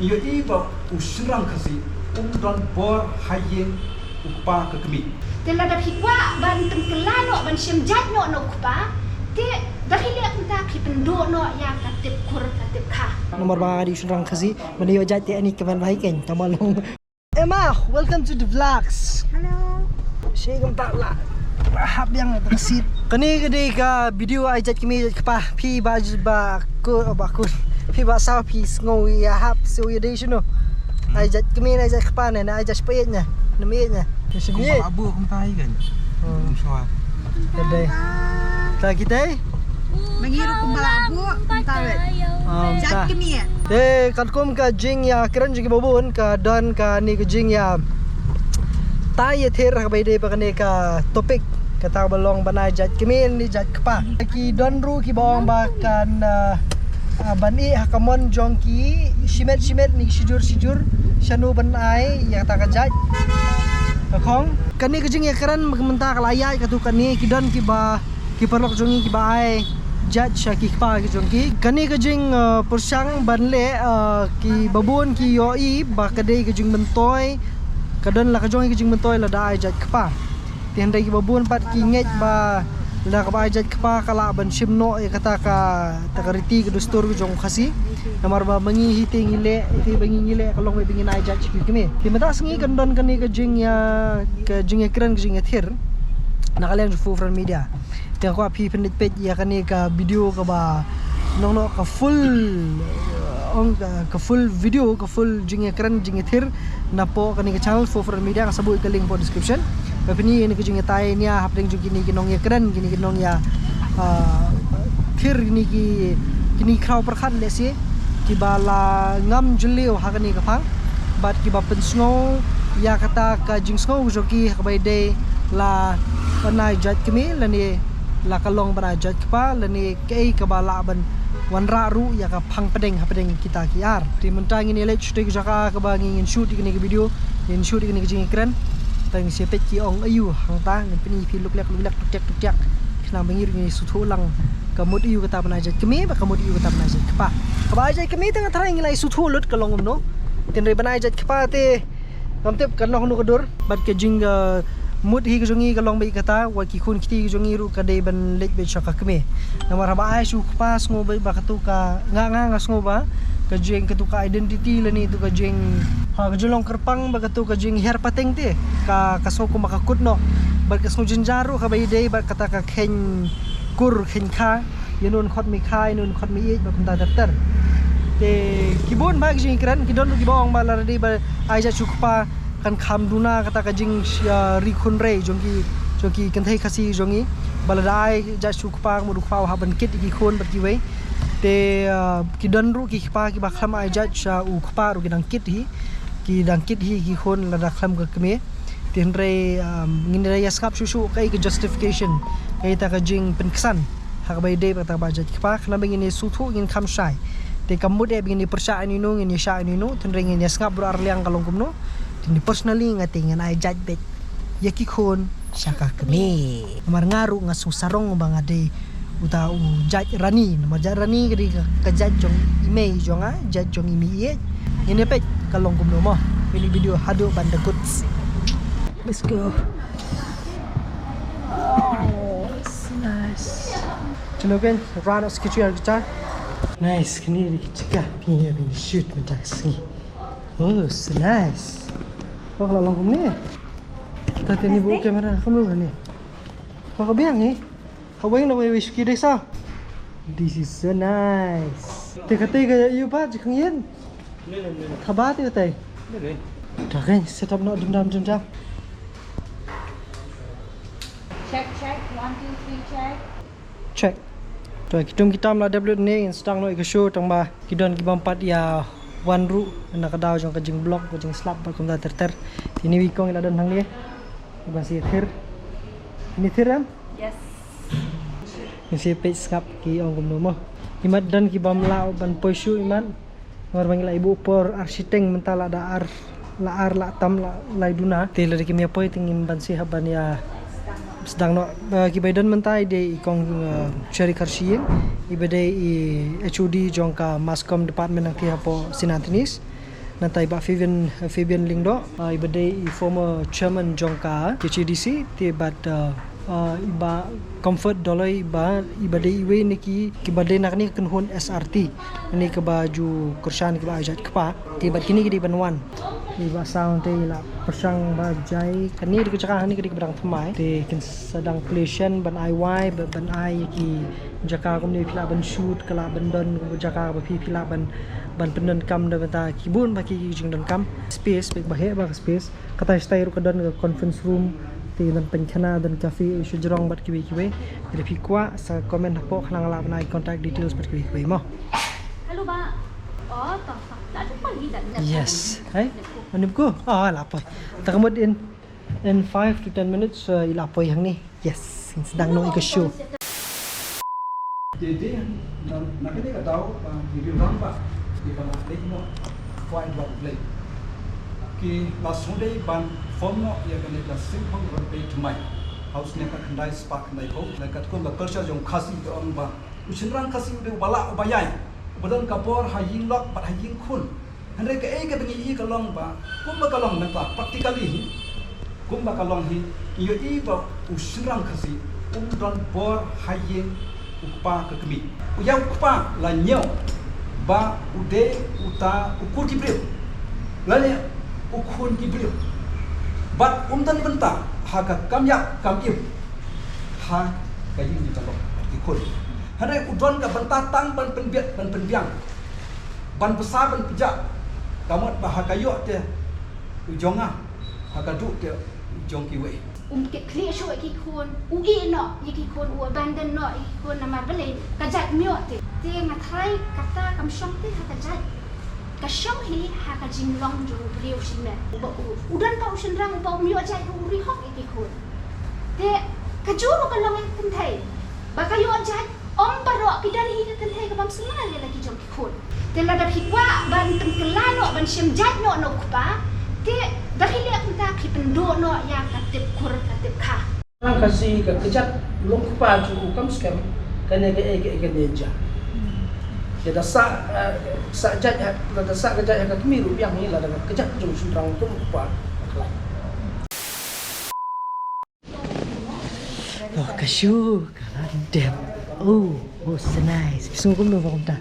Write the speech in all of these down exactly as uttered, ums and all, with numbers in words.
Ïohi ba u shynrang Khasi um don bor ha ïing u kpa ka kmie. Te lada phi kwah ban pynkylla noh, ban shim jait noh na u kpa, te da phi leh kumta phi pynduh noh ïa ka tip kur ka tip kha. Namar ba nga dei u shynrang Khasi, ban ïoh jait te ani ka ban bai keiñ, tang ba long. Emma, welcome to the vlogs. Hello. Shi kumta la hap biang ta ka seat. Kane ka dei ka video ai jait kmie jait kpa. Phi ba, ba kur, ba kur. Phi ba saw phi sngew ïa hap sngew ïa dei shano. Ai jait kmie, ai jait kpa ne, ai jait kpa ne. Ne mi ne. Shi Kum ni. Ba bu kumta ai kan. Hmm. Kum shwa. Ka dei. Ta kitai? Mangi ruh kumba la buh kumta wei. Um, jait kmie. Te katkum ka jingïakren jong ki babun, ka don kane ka jingïatai ïathir ha kaba ïadei bad kane ka topic, kata ba long ban ai jait kmie ne jait kpa. Ki don ruh kiba ong ba kan, uh, uh, ban ïeh ha ka mon jong ki shimet shimet ne shijur shijur shano ban ai ïa kata ka jait. Ka khong kane ka jingïakren mynta ka la ïaid katto katne, ki don kiba ki paralok jong ngi kiba ai jait sha ki kpa ki jong ki. Kane ka jing, uh, pyrshang ban leh, uh, ki babun ki ïohi ba ka dei ka jingmyntoi, ka don la ka jong ka jingmyntoi lada ai jait kpa. Te hynrei ki babun pat ki ngeit ba lada kaba ai jait kpa ka lah ban shim noh ïa kata ka, ta ka riti ka dustur ka jong u Khasi. Namar ba ma ngi hi te ngi leh, te ba ngi ngi leh ka long ba ngi ai jait sha ki kmie. Te mynta sngi kan don kane ka jingïa, ka jingïakren ka jingïathir na ka liang jong Four Front Media. Te nga kwah phi pynleit peit ïa kane ka video kaba nongno ka full, uh, ong ka, ka full video, ka full jingïakren jingïathir napoh kane ka channel Four Front Media, nga sa buh ïa ka link hapoh description. Ba phin ïohi ïa kane ka jingïatai nia hapdeng jong kine ki nongïakren, kine ki nongïa, uh, thir, kine ki, kine ki khraw pyrkhat lehse kiba la ngam jylliew ha kane ka phang bad kiba pynsngew ïa kata ka jingsngew jong ki ha kaba ïadei la ban ai jait kmie lane la ka long ban ai jait kpa lane kaei kaba lah ban wanrah ruh ïa ka phang pdeng hapdeng kita ki ar. Te mynta ngin ïa leit shuh shuh ka jaka kaba ngin, ngin shoot ïa kane ka video, ngin shoot ïa kane ka jingïakren. Te ngin sa peit ki ong aïu hangta, ngin pyni phi luk lek luk lek tuk tiak tuk tiak. Khnang ba ngi ruh ngin sngewthuh lang ka mut aïu kata ban ai jait kmie bad ka mut aïu kata ban ai jait kpa. Kaba ai jait kmie te nga tharai ngi la sngewthuh lut ka long kumno. Te hynrei ban ai jait kpa te ngam tip ka long kumno ka dur. Bad ka jing, uh, mut hi ka jong ngi ka long beit kata, wat ki khun kti ka jong ngi ruh ka dei ban leit beit sha ka kmie. Namar haba ai sha u kpa sngew beit ba katu ka, nga, nga, nga sngew ba ka jing katu ka identity lane tu ka jing, ha, ka jinglong kyrpang bad katu ka jinghiar pateng te ka, ka sngew kumba ka kut noh. Bad ka sngew jynjar ruh kaba ïadei bad kata ka kheiñ kur kheiñ kha, ïa nun khot mi kha, ïa nun khot mi ïeit bad kumta ter ter. Te ki bun bha ki jingkren, ki don ruh kiba ong ba lada dei ba ai jait sha u kpa kan kham duna kata ka jing, ah, ri khun rei jong ki, jong ki kynthei Khasi jong ngi. Ba lada ai jait sha u kpa, mut u kpa u hap ban kit ïa ki khun bad kiwei. Te, ah, ki don ruh ki kpa kiba khlem ai jait sha u kpa ruh ki dang kit hi. Ki dang kit hi ki khun lada khlem ka kmie. Te hynrei, um, ngin da ïa sngap shuh shuh kaei ka justification, kaei kata ka jingpynksan ha kaba ïadei bad kata ba jait kpa, khnang ba ngin ïa sngewthuh, ngin kham shai. Te kam mut ïa ba ngin ïa pyrshah ïano ïano, ngin ïa shah ïano ïano, te hynrei ngin ïa sngap baroh arliang ka long kumno. Te ni personally nga te ngan ai jait beit ïa ki khun sha ka kmie. Namar nga ruh nga sngewsarong ba nga dei uta u jait rani, namar jait rani ka dei ka, ka jait jong i mei jong nga, jait jong i mei ïeit. Ngin ïa peit ka long kumno mo. Peit ïa ka video haduh ban da kut. Let's go. Oh, it's nice. Chalo ken, run us kitu ya kita. Nice, kini di kita. Kini ya bin shoot mentak sini. Oh, so nice. Oh, ka la long kumne. Ta te ni bu kamera kumno ni. Ka ka biang ni. Ka weng na wei wei suki desa. This is so nice. Te ka te ka yu ba ji khang yen. Thaba te ka te. Ta ka set up no dum dam dum dam. Check, check. One, two, three, check. Check. To ki tum ki tam la dep lut ne, ngin sdang noh ïa ka show tang ba ki don ki bym pat ïa wan ruh na ka daw jong ka jingblok, ka jingslap bad kumta ter ter. Te ni wi kong ïa la don hangne. Ban sa thir. Ni thir em? Yes. Ngin sa peit sngap ki ong kumno mo. Imat don ki bym lah ban poi shuh imat. Namar ba ngi la ïa buh por ar shiteng mynta la da ar, la ar la tam la lai duna. Te lada kim ïa poi te ngin ban sa hap ban ïa sdang noh. Eh, kiba ïadon mynta i dei i kong, eh, Cherry Kharshiing, iba dei i H O D jong ka Mass Comm Department nangta hapoh Saint Anthony's. Nangta i Bah Fabian, Fabian Lyngdoh, ah, i ba dei i former chairman jong ka K H A D C, te bad, ah, ah, i Bah Comfort Doloi, i ba, i ba dei iwei na ki, ki ba dei na kane ka kynhun S R T. Kane kaba ju kyrshan kiba ai jait kpa. Te bad kine ki dei ban wan. I Bah Saw te i la pyrshang ba jai. Kane dei ka jaka, kane ka dei kaba dang thymmai. Te kin sa dang plie shen ban ai wai, ba, ban ai ki jaka kumne phi lah ban shoot, ka lah ban don jaka ba phi, phi lah ban, ban pyndonkam da bynta ki bun ba ki jingdonkam. Space, bad ba heh ba ka space. Katai shatai ruh ka don ka conference room, te don pynkhana, don cafe, shu jrong bad kiwei kiwei. Te da phi kwah sa comment hapoh khnang lah ban ai contact details bad kiwei kiwei mo. Hello, ba. Oh, to, to. Yes. Hai? Ani ko? Ah, la poi. Ta ka mut in, in five to ten minutes, uh, i la poi hangne. Yes, sdang noh ïa ka show. Te dei na, na kane ka daw ba ngi riew rangbah kiba la leit noh kwah ïa U Blei ki la sngewdei ban form noh ïa kane ka Singphang Rongbei Thymmai. Ha u snem khatkhyndai spah khyndaiphew, la katkum ka culture jong Khasi ka ong ba u shynrang Khasi u dei uba lah uba ïai, uba don ka bor ha ïing lok bad ha ïing khun. Hynrei kaei kaba ngi ïohi ka long ba kumba ka long mynta practically hi, kumba ka long hi, ngi ïohi ba u shynrang Khasi um don bor ha ïing u kpa ka kmie. U ïa u kpa la ñiew ba u dei uta u kur ki briew lane u khun ki briew. Bad um don bynta ha ka kam ïap kam im ha ka ïing jong ka lok ki khun. Hynrei u don ka bynta tang ban pynbiang, ban pynbiang, ban bsa ban pynjah. Ka mut ba ha ka ïoh te u jong nga, ha ka duh te u jong kiwei. Um kit khlieh shuh ïa ki khun, u ïeh noh ïa ki khun, u abandon noh ïa ki khun namar balei ka jait um ïoh te. Te nga tharai kata kam shong te ha ka jait. Ka shong hi ha ka jinglong jong u briew shimet. Uba u, u don pat u shynrang uba um ïoh jait ruh u ri hok ïa ki khun. Te ka jur ruh ka long ïa ka kynthei. Ba ka ïoh jait, ym baroh ki don hi ka kynthei ka bym sumar ïa la ki jong ki khun. Te lada phi kwah ban pynkylla noh ban shem jait noh na u kpa, te da phi leh kumta phi pynduh noh ïa ka tip kur ka tip kha. Nang ka si ka kjat long kpa jong u kam skhem kane kaei kaei kane ja. Te da sah, eh, sah jait ha, da sah ka jait ha ka kmie ruh biang hi lada ka kjat jong u shynrang kum u kpa ka khlaiñ. Oh, ka shu ka la dep. Oh, oh, so nice. Phi sngew kumno ba kumta?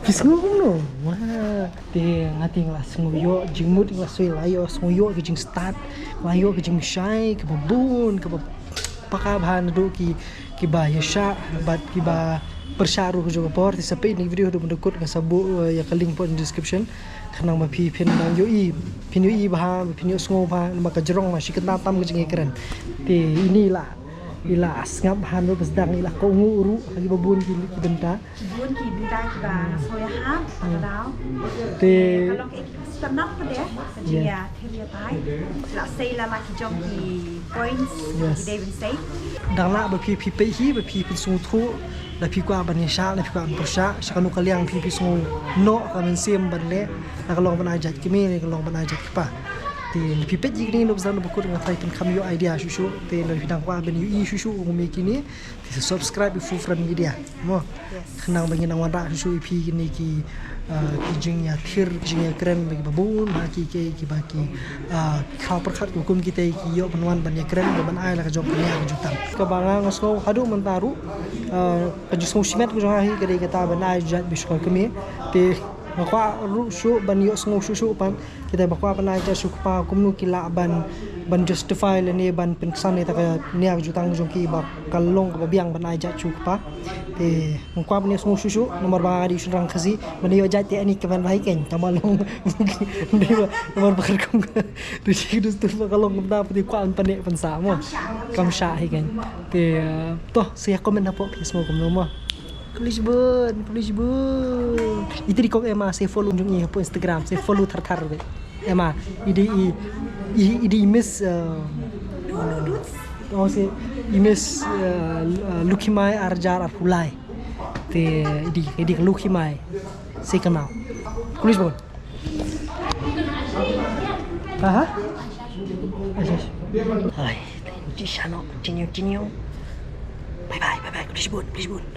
Phi sngew kumno? Wah. Te nga te nga la sngew ïoh jingmut, nga la sngew ïoh, sngew ïoh ka jingstad, nga la ïoh ka jingshai kaba bun, kaba paka bha naduh ki, kiba ïashah bad kiba pyrshah ruh ka jong ka por. Te sa peit ïa kane ka video haduh ban da kut, nga sa buh, eh, ïa ka link hapoh description. Khnang ba phi phin nang ïohi, phin ïohi bha, phin ïohsngew bha, namar ka jrong ma shi kynta tam ka jingïakren. Te ine i la, i la sngap bha naduh ba sdang, i la kohnguh ruh ha kiba bun ki, ki bynta. Bun ki bynta kiba nga sngewhap ha ka daw. Te ka long kaei ki standard pat de ka jingïathir ïatai. La sei la la ki jong ki points ki dei ban sei. Dang lah ba phi, phi peit hi ba phi pynsngewthuh, la phi kwah ban ïashah, la phi kwah ban pyrshah sha kano ka liang phi, phi sngew noh ka mynsiem ban leh, la ka long ban ai jait kmie, la ka long ban ai jait kpa. Te la phi peit ïa kine, nop zang nop kut, nga tharai phin kham ïoh idea shuh shuh. Te la phi dang kwah ban ïohi shuh shuh kum ïa kine, te subscribe ïa Fu Friend Media mo. Khnang ba ngin nang wanrah shuh shuh ïa phi kine ki, ah, ki jingïathir, ki jingïakren ba kiba bun ha ki, ki, kiba ki, ah, khaw pyrkhat kiba kum kita ki ïoh ban wan ban ïakren, ban ai la ka jong ka nia ka jutang. Kaba nga nga sngew haduh mynta ruh, ah, ka jingsngew shimet ka jong nga hi ka dei kata ban ai jait bishkol kmie. Te nga kwah ruh shuh ban ïohsngew shuh shuh pat kita ba kwah ban ai jait sha u kpa, kumno ki lah ban, ban justify lane ban pynksan ïa kata ka nia ka jutang jong ki ba ka long kaba biang ban ai jait sha u kpa. Te nga kwah ban ïohsngew shuh shuh namar ba nga dei u shynrang Khasi, ban ïoh jait te ani ka ban bai keiñ, tang ba long dei ba namar ba ka rukom ka dei shi dustur ba ka long kumta, te kwah ban pynneh pynsah mo. Kam shah hi keiñ. Te, eh, to sa ïa comment hapoh phi sngew kumno mo. Khublei shibun, khublei shibun. Ita dei kong Emma, sa follow jong i hapoh Instagram, sa follow thar thar beit. Emma, i dei i, i, i dei i Miss, uh, oh, sa i Miss, uh, uh, Lucky Mai arjar arphew lai. Te i dei, i dei Lucky Mai. Sa kynmaw. Khublei shibun. Aha. Hai, jingjia noh, jingjia, jingjia. Bye bye, bye bye. Khublei shibun, khublei shibun.